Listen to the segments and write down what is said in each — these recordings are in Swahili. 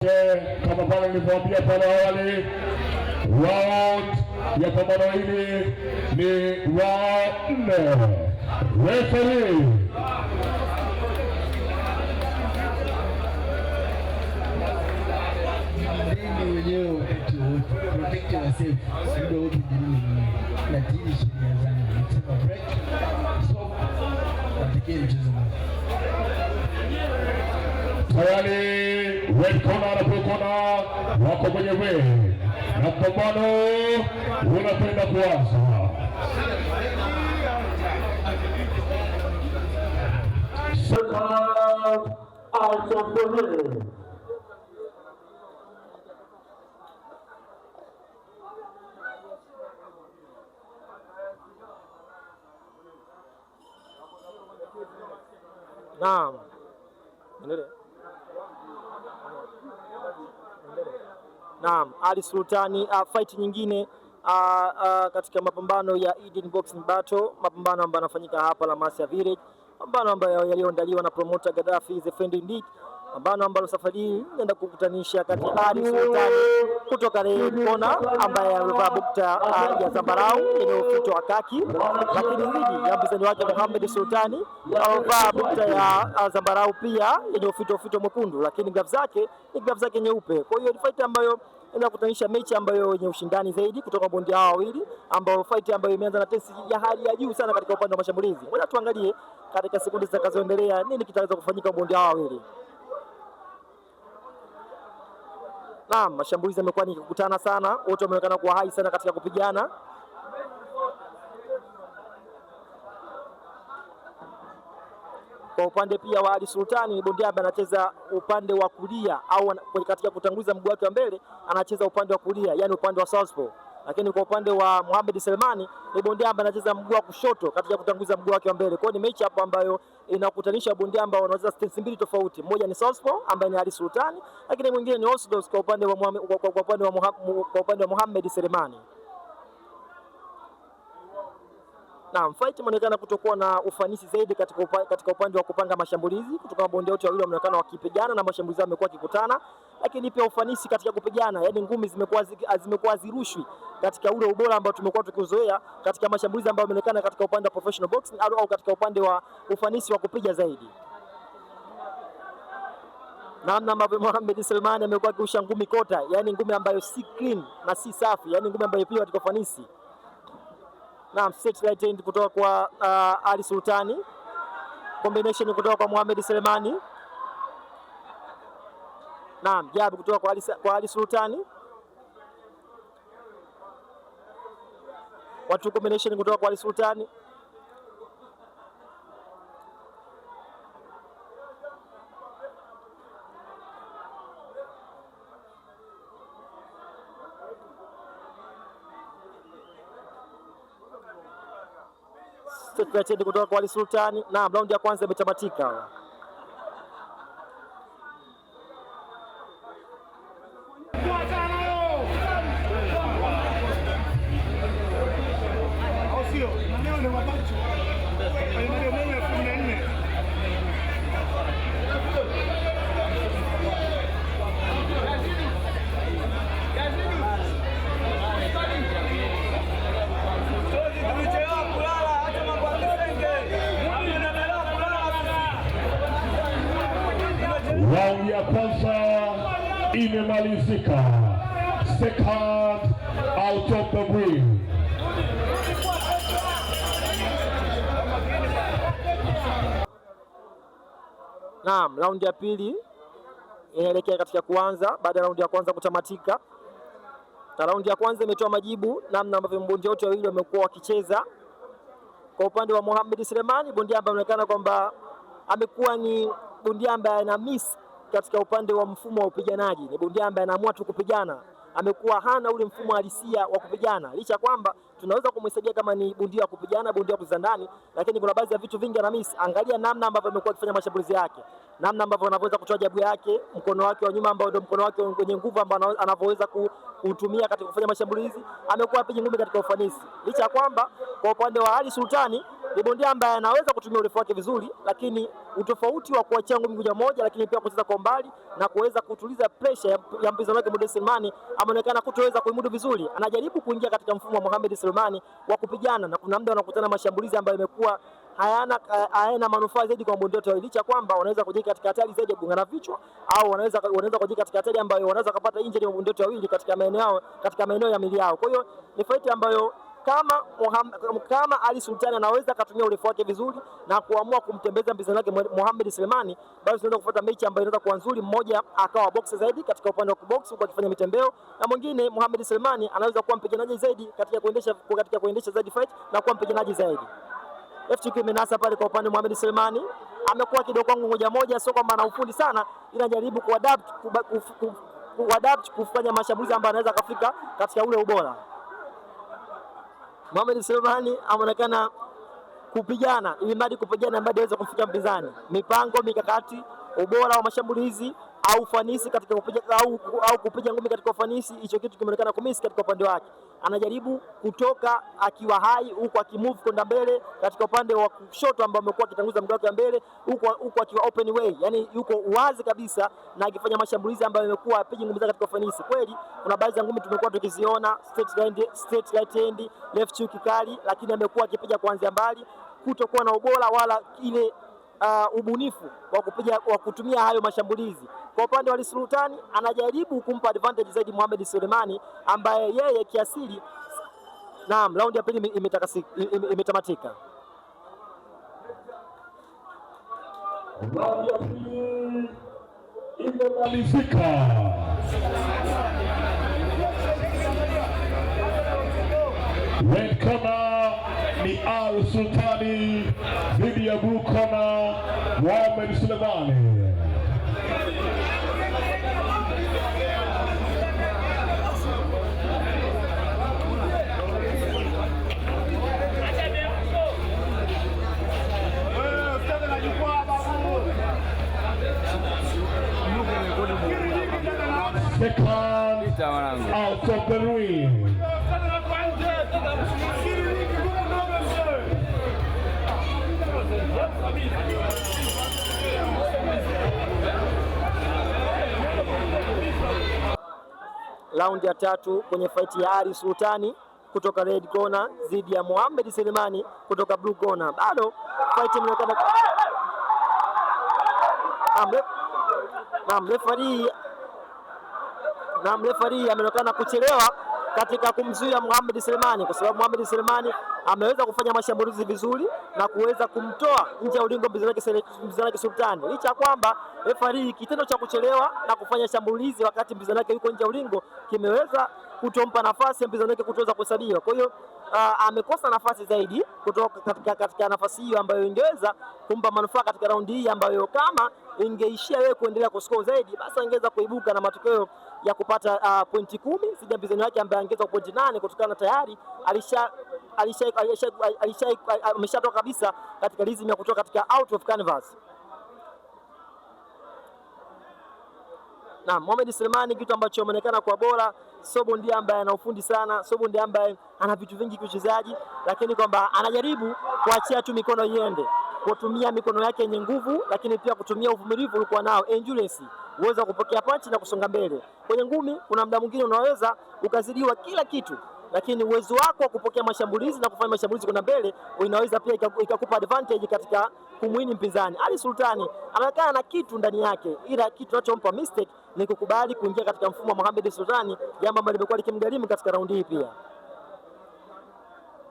Kama pale nilivyoambia pale awali, round ya pambano hili ni round 4. Referee Jilinde wenyewe wakati wote, protect yourself muda wote, jilinde mwenyewe, natii sheria zangu, nikisema break, stop, natakia mchezo mwema. Tayari red corner na blue corner wako kwenye ring na pambano unakwenda kuanza. Second out of the ring. Naam. Endelea. Naam, Ali Sultani, fight nyingine katika mapambano ya Eden Boxing Battle, mapambano ambayo yanafanyika hapa Lamasia Village, mapambano ambayo yaliyoandaliwa na promoter Gaddafi the Friend Indeed, pambano ambalo safari hii inaenda kukutanisha kati ya Ali Sultani kutoka Red Corner ambaye amevaa bukta ya zambarau yenye ufito wa kaki, lakini dhidi ya mpinzani wake Mohamed Sultani amevaa bukta ya zambarau pia yenye ufito mwekundu, lakini gloves zake ni gloves zake nyeupe. Kwa hiyo ni fight ambayo inaenda kukutanisha mechi ambayo yenye ushindani zaidi kutoka bondia hao wawili, ambao fight ambayo imeanza na tensi ya hali ya juu sana katika upande wa mashambulizi. Ngoja tuangalie katika sekunde zitakazoendelea nini kitaweza kufanyika bondia hao wawili. Naam, mashambulizi yamekuwa ni kukutana sana, wote wameonekana kuwa hai sana katika kupigana. Kwa upande pia wa Ali Sultani ni bondia ambaye anacheza upande wa kulia au katika kutanguliza mguu wake wa mbele anacheza upande wa kulia, yani upande wa southpaw. Lakini kwa upande wa Mohamed Selemani ni bondia ambaye anacheza mguu wa kushoto katika kutanguliza mguu wake wa mbele. Kwa hiyo ni mechi hapo ambayo inakutanisha bondia ambao wanacheza stance mbili tofauti. Mmoja ni southpaw ambaye ni Ali Sultani, lakini mwingine ni orthodox kwa upande wa Mohamed Selemani. Naam, fight imeonekana kutokuwa na ufanisi zaidi katika upande wa kupanga mashambulizi kutoka mabondia wote wawili wameonekana wakipigana na mashambulizi yao yamekuwa yakikutana, lakini pia ufanisi katika kupigana, yani ngumi zimekuwa hazirushwi katika ule ubora ambao tumekuwa tukiuzoea katika mashambulizi ambayo yameonekana katika upande wa professional boxing au katika upande wa ufanisi wa kupiga zaidi. Namna ambavyo Mohamed Selemani amekuwa akirusha ngumi kota, yani ngumi ambayo si clean na si safi, yani ngumi ambayo pia katika ufanisi. Naam, straight right hand kutoka kwa Ali Sultani, combination kutoka kwa Mohamed Selemani. Naam, jab kutoka kwa Ali Sultani, watu combination kutoka kwa Ali Sultani. Straight right hand kutoka kwa Ali Sultani. Naam, raundi ya kwanza imetamatika. Au sio? Na leo ni mapacho kwenye maeneo ya 14. Tumechelewa kulala, acha mambo ya kisenge. Tumechelewa kulala. Raundi ya kwanza imemalizika. Second out of the ring. Naam, raundi ya pili inaelekea katika kuanza baada ya raundi ya kwanza kutamatika, na raundi ya kwanza imetoa majibu namna ambavyo mabondia wote wawili wamekuwa wakicheza. Kwa upande wa Mohamed Selemani, bondia ambaye ameonekana kwamba amekuwa ni bondia ambaye ana miss katika upande wa mfumo wa upiganaji, ni bondia ambaye anaamua tu kupigana, amekuwa hana ule mfumo halisia wa kupigana, licha ya kwamba tunaweza kumhesabia kama ni bondia wa kupigana, bondia wa kucheza ndani, lakini kuna baadhi ya vitu vingi ana miss. Angalia namna ambavyo amekuwa akifanya mashambulizi yake, namna ambavyo anavyoweza kutoa jabu yake, mkono wake wa nyuma ambao ndio mkono wake wenye nguvu ambao anavyoweza kuutumia katika kufanya mashambulizi. Amekuwa apigi ngumi katika ufanisi, licha ya kwamba kwa upande wa Ali Sultani Ni bondia ambaye anaweza kutumia urefu wake vizuri, lakini utofauti wa kuachia ngumi moja moja, lakini pia kucheza kwa mbali na kuweza kutuliza pressure ya mpinzani wake Mohamed Selemani, ameonekana kutoweza kuimudu vizuri. Anajaribu kuingia katika mfumo wa Mohamed Selemani wa kupigana, na kuna muda wanakutana mashambulizi ambayo imekuwa hayana manufaa zaidi kwa bondia wote, licha kwamba wanaweza kujiweka katika hatari zaidi ya kugongana vichwa au wanaweza kujiweka katika hatari ambayo wanaweza kupata injury ya bondia wote wawili katika maeneo yao, katika maeneo ya miili yao. Kwa hiyo ni fight ambayo kama Ali Sultani anaweza akatumia urefu wake vizuri na kuamua kumtembeza mpinzani wake Mohamed Selemani, basi tunaweza kufuata mechi ambayo inaweza kuwa nzuri, mmoja akawa boxer zaidi katika upande wa kubox huku akifanya mitembeo, na mwingine Mohamed Selemani anaweza kuwa mpiganaji zaidi katika kuendesha zaidi fight na kuwa mpiganaji zaidi. FTQ imenasa pale kwa upande wa Mohamed Selemani, amekuwa kidogo kwangu moja moja, sio kwamba ana ufundi sana, inajaribu kuadapt kufanya mashambulizi ambayo anaweza kafika katika ule ubora. Mohamed Selemani ameonekana kupigana ili mradi kupigana mradi aweze kumfikia mpinzani. Mipango, mikakati, ubora wa mashambulizi au ufanisi katika kupiga au kupiga ngumi katika ufanisi, hicho kitu kimeonekana kumiss katika upande wake. Anajaribu kutoka akiwa hai huku akimove kwenda mbele katika upande wa kushoto ambao amekuwa akitanguliza mguu wake wa mbele huku akiwa open way, yani yuko wazi kabisa na akifanya mashambulizi ambayo yamekuwa apigi ngumi zake katika ufanisi. Kweli kuna baadhi ya ngumi tumekuwa tukiziona straight right hand, left hook kali, lakini amekuwa akipiga kuanzia mbali, kutokuwa na ubora wala ile ubunifu wa kupiga wa kutumia hayo mashambulizi. Kwa upande wa Ali Sultani anajaribu kumpa advantage zaidi Mohamed Selemani ambaye yeye kiasili. Naam, raundi ya pili imetamatika. Raundi ya pili imemalizika. Red corner ni Al Sultani dhidi ya blue corner Mohamed Sulemani. Wewe usitake na jukwaa babu. Second out of the ring. Usitake na kwa nje. Siri nyingi ngumu ndogo mzee. Raundi ya tatu kwenye fight ya Ali Sultani kutoka red corner dhidi ya Mohamed Selemani kutoka blue corner. Bado fight imeonekana. Naam, referee ameonekana kuchelewa katika kumzuia Mohamed Selemani kwa sababu Mohamed Selemani ameweza kufanya mashambulizi vizuri na kuweza kumtoa nje ya ulingo mpinzani wake Sultani, licha ya kwamba referee kitendo cha kuchelewa na kufanya shambulizi wakati mpinzani wake yuko nje ya ulingo kimeweza kutompa nafasi ya mpinzani wake kutoweza kuhesabiwa. Kwa hiyo amekosa nafasi zaidi kutoka katika nafasi hiyo ambayo ingeweza kumpa manufaa katika raundi hii ambayo kama ingeishia yeye kuendelea kuscore zaidi, basi angeweza kuibuka na matokeo ya kupata pointi 10 dhidi ya mpinzani wake ambaye angeweza pointi 8 kutokana tayari alisha alisha alisha alisha ameshatoka kabisa katika rhythm ya kutoka katika out of canvas. Na Mohamed Selemani kitu ambacho ameonekana kwa bora, sio bondia ambaye ana ufundi sana, sio bondia ambaye ana vitu vingi kiuchezaji, lakini kwamba anajaribu kuachia tu mikono iende, kutumia mikono yake yenye nguvu, lakini pia kutumia uvumilivu ulikuwa nao, endurance, uwezo wa kupokea panchi na kusonga mbele. Kwenye ngumi kuna muda mwingine unaweza ukazidiwa kila kitu, lakini uwezo wako wa kupokea mashambulizi na kufanya mashambulizi kwenda mbele inaweza pia ikakupa advantage katika kumwini mpinzani. Ali Sultani anaonekana na kitu ndani yake, ila kitu kinachompa mistake ni kukubali kuingia katika mfumo wa Mohamed Sultani, jambo ambalo limekuwa likimgharimu katika raundi hii pia.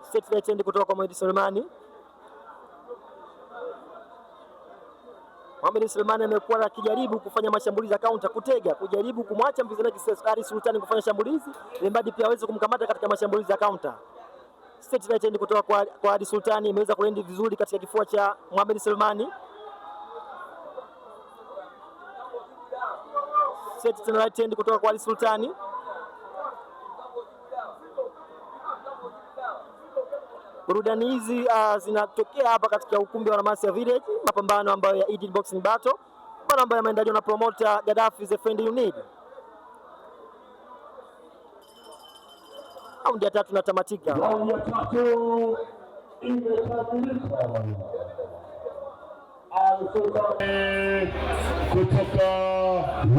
Straight right hand kutoka kwa Mohamed Selemani. Mohamed Selemani amekuwa akijaribu kufanya mashambulizi ya counter, kutega, kujaribu kumwacha mpinzani wake Ali Sultani kufanya shambulizi, ili pia aweze kumkamata katika mashambulizi ya counter. Straight right hand kutoka kwa Ali Sultani imeweza kuland vizuri katika kifua cha Mohamed Selemani. Straight right hand kutoka kwa Ali Sultani. Burudani hizi zinatokea hapa katika ukumbi wa Lamasia Village, mapambano ambayo ya Eden Boxing Battle, mapambano ambayo yameandaliwa na promoter Gaddafi the friend you need. Raundi ya tatu natamatika. Raundi ya tatu Imekamilika. Kutoka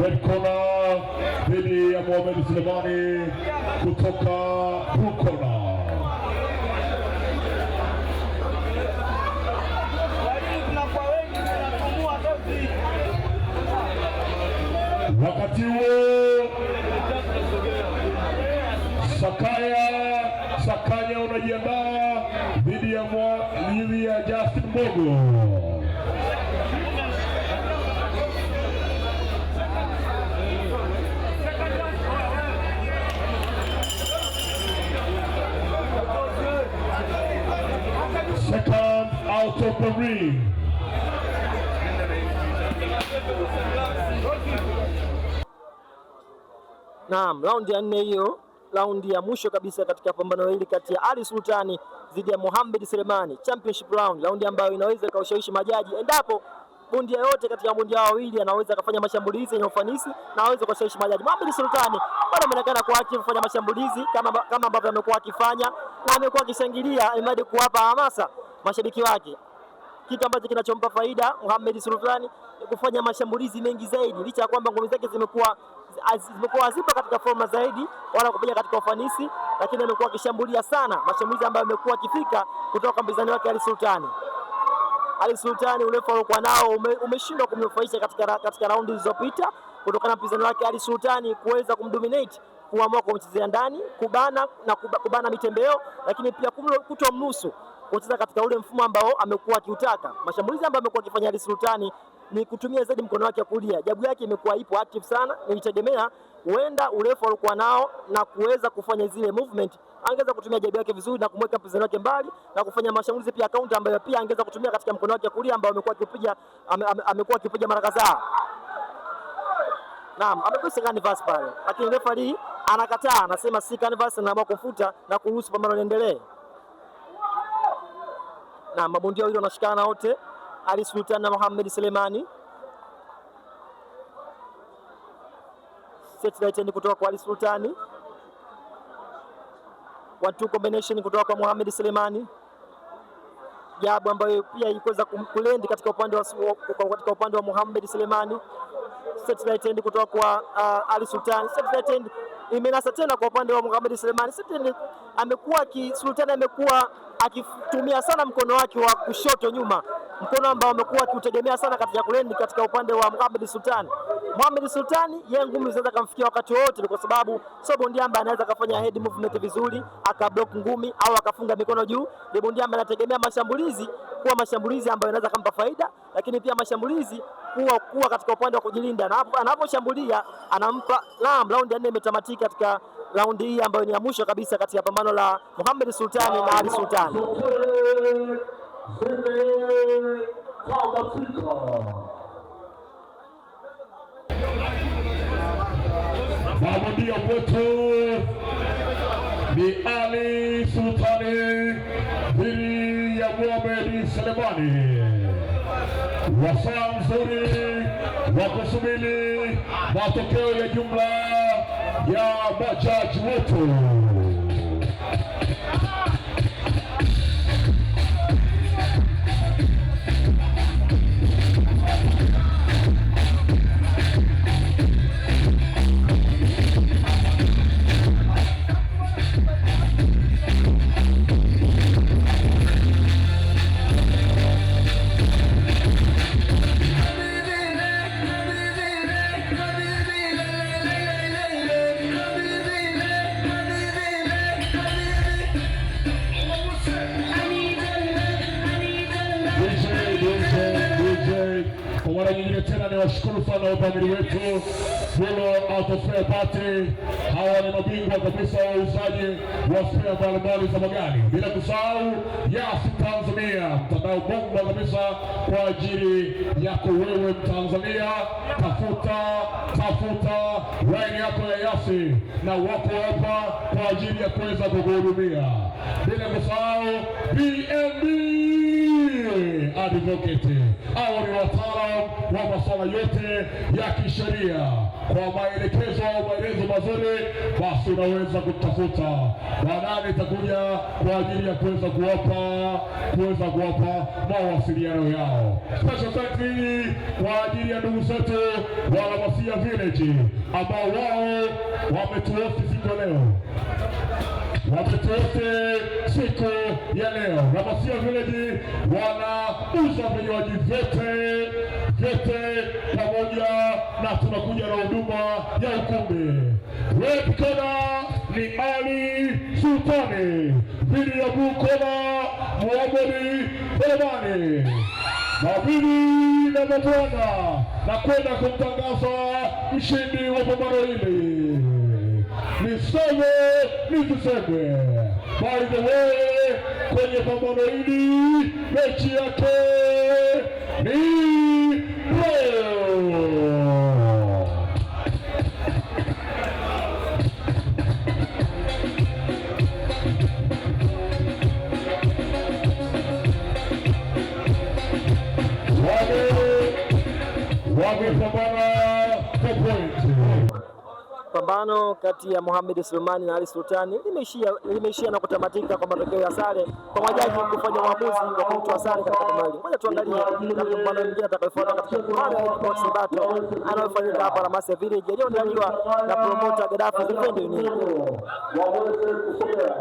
red corner dhidi ya Mohamed Sulemani kutoka blue corner. Walimu tunakuwa wengi tunatumua dozi. Wakati huo Sakaya unajiandaa dhidi ya Justin Mbogo. Second out of the ring. Naam, raundi ya nne hiyo, raundi ya mwisho kabisa katika pambano hili kati ya Ali Sultani dhidi ya Mohamed Selemani, championship round, raundi ambayo inaweza ikawashawishi majaji endapo bondia yote katika mabondia hao wawili anaweza akafanya mashambulizi yenye ufanisi na aweze kuwashawishi majaji. Mohamed Sultani bado ameonekana kwa active kufanya mashambulizi kama ambavyo amekuwa akifanya na amekuwa akishangilia imradi kuwapa hamasa mashabiki wake, kitu ambacho kinachompa faida Mohamed Sultani ni kufanya mashambulizi mengi zaidi, licha ya kwamba ngumi zake zimekuwa hazipo katika forma zaidi wala kupiga katika ufanisi, lakini amekuwa akishambulia sana, mashambulizi ambayo amekuwa akifika kutoka kwa mpinzani wake Ali Sultani. Ali Sultani urefu aliokuwa nao umeshindwa kumnufaisha katika raundi zilizopita kutokana na mpinzani wake Ali Sultani kuweza kumdominate, kuamua kumchezea ndani, kubana na kubana mitembeo, lakini pia kutomruhusu kucheza katika ule mfumo ambao amekuwa akiutaka. Mashambulizi ambayo amekuwa akifanya Ali Sultani ni kutumia zaidi mkono wake wa kulia. Jabu yake imekuwa ipo active sana, nilitegemea huenda urefu aliokuwa nao na kuweza kufanya zile movement angeweza kutumia jabu yake vizuri na kumweka mpinzani wake mbali na kufanya mashambulizi pia counter ambayo pia angeweza kutumia katika mkono wake wa kulia ambao amekuwa akipiga mara kadhaa. Naam, amegusa canvas pale, lakini referee anakataa, anasema si canvas, anaamua kufuta na kuruhusu pambano liendelee. Na mabondia wawili wanashikana wote, Ali Sultan na Mohamed Selemani. Straight right hand kutoka kwa Ali Sultani, 1-2 combination kutoka kwa Mohamed Selemani, jabu ambayo pia ilikuweza kuland katika upande wa Mohamed Selemani. Straight right hand kutoka kwa Ali Sultan. Straight right hand imenasa tena kwa upande wa Mohamed Selemani. Straight hand amekuwa ki Sultani amekuwa akitumia sana mkono wake wa kushoto nyuma, mkono ambao amekuwa akiutegemea sana katika kuland katika upande wa Mohamed Sultani. Mohamed Sultani yeye ngumi zinaweza kumfikia wakati wowote, kwa sababu sio bondia ambaye anaweza akafanya head movement vizuri akablock ngumi au akafunga mikono juu. Ni bondia ambaye anategemea mashambulizi kuwa mashambulizi ambayo yanaweza kumpa faida, lakini pia mashambulizi kuwa katika upande wa kujilinda, na anaposhambulia anampa. Naam, raundi ya nne imetamatika katika raundi hii ambayo ni ya mwisho kabisa katika pambano la Mohamed Sultani na Ali Sultani. Zote zimetamatika. Mabondia wetu ni Ali Sultani dhidi ya Mohamed Selemani. Wasaa mzuri wa kusubiri matokeo ya jumla ya majaji wetu. DJ, DJ, DJ. Kwa mara nyingine tena ni washukuru sana wadhamini wetu Fulo Auto Spare Parts. Hawa ni mabingwa kabisa wa uuzaji wa spare mbalimbali za magari, bila kusahau Yas Tanzania, mtandao bomba kabisa kwa ajili yako wewe Mtanzania. Tafuta tafuta laini yako ya Yasi na wako hapa kwa ajili ya kuweza kukuhudumia, bila kusahau BNB. Mbewe Advocate. Hao ni wataalamu wa masuala yote ya kisheria. Kwa maelekezo au maelezo mazuri, basi unaweza kutafuta baadaye, itakuja kwa ajili ya kuweza kuwapa mawasiliano yao. Special thanks hii kwa ajili ya ndugu zetu wa Lamasia Village ambao wao wametuhost siku ya leo, wametuhost siku ya leo. Lamasia Village wanauza vinywaji vyote vyote pamoja na tunakuja na huduma ya ukumbi. Red corner ni Ali Sultani, dhidi ya blue corner Muhammad Selemani. Mabibi na mabwana, na kwenda kumtangaza mshindi wa pambano hili. Niseme nisiseme? By the way, kwenye pambano hili mechi yake ni draw. Wamepambana kwa point. Pambano kati ya Mohamed Sulemani na Ali Sultani limeishia na kutamatika kwa matokeo ya sare kwa majaji kufanya uamuzi wa kumtoa sare katika pambano hili. Ngoja tuangalie na pambano mwingine atakayofuata katika pambano ya Boxing Battle anayofanyika hapa Lamasia Village yaliyoandaliwa na promoter Gaddafi The Friend Unique. Waweze kusogea.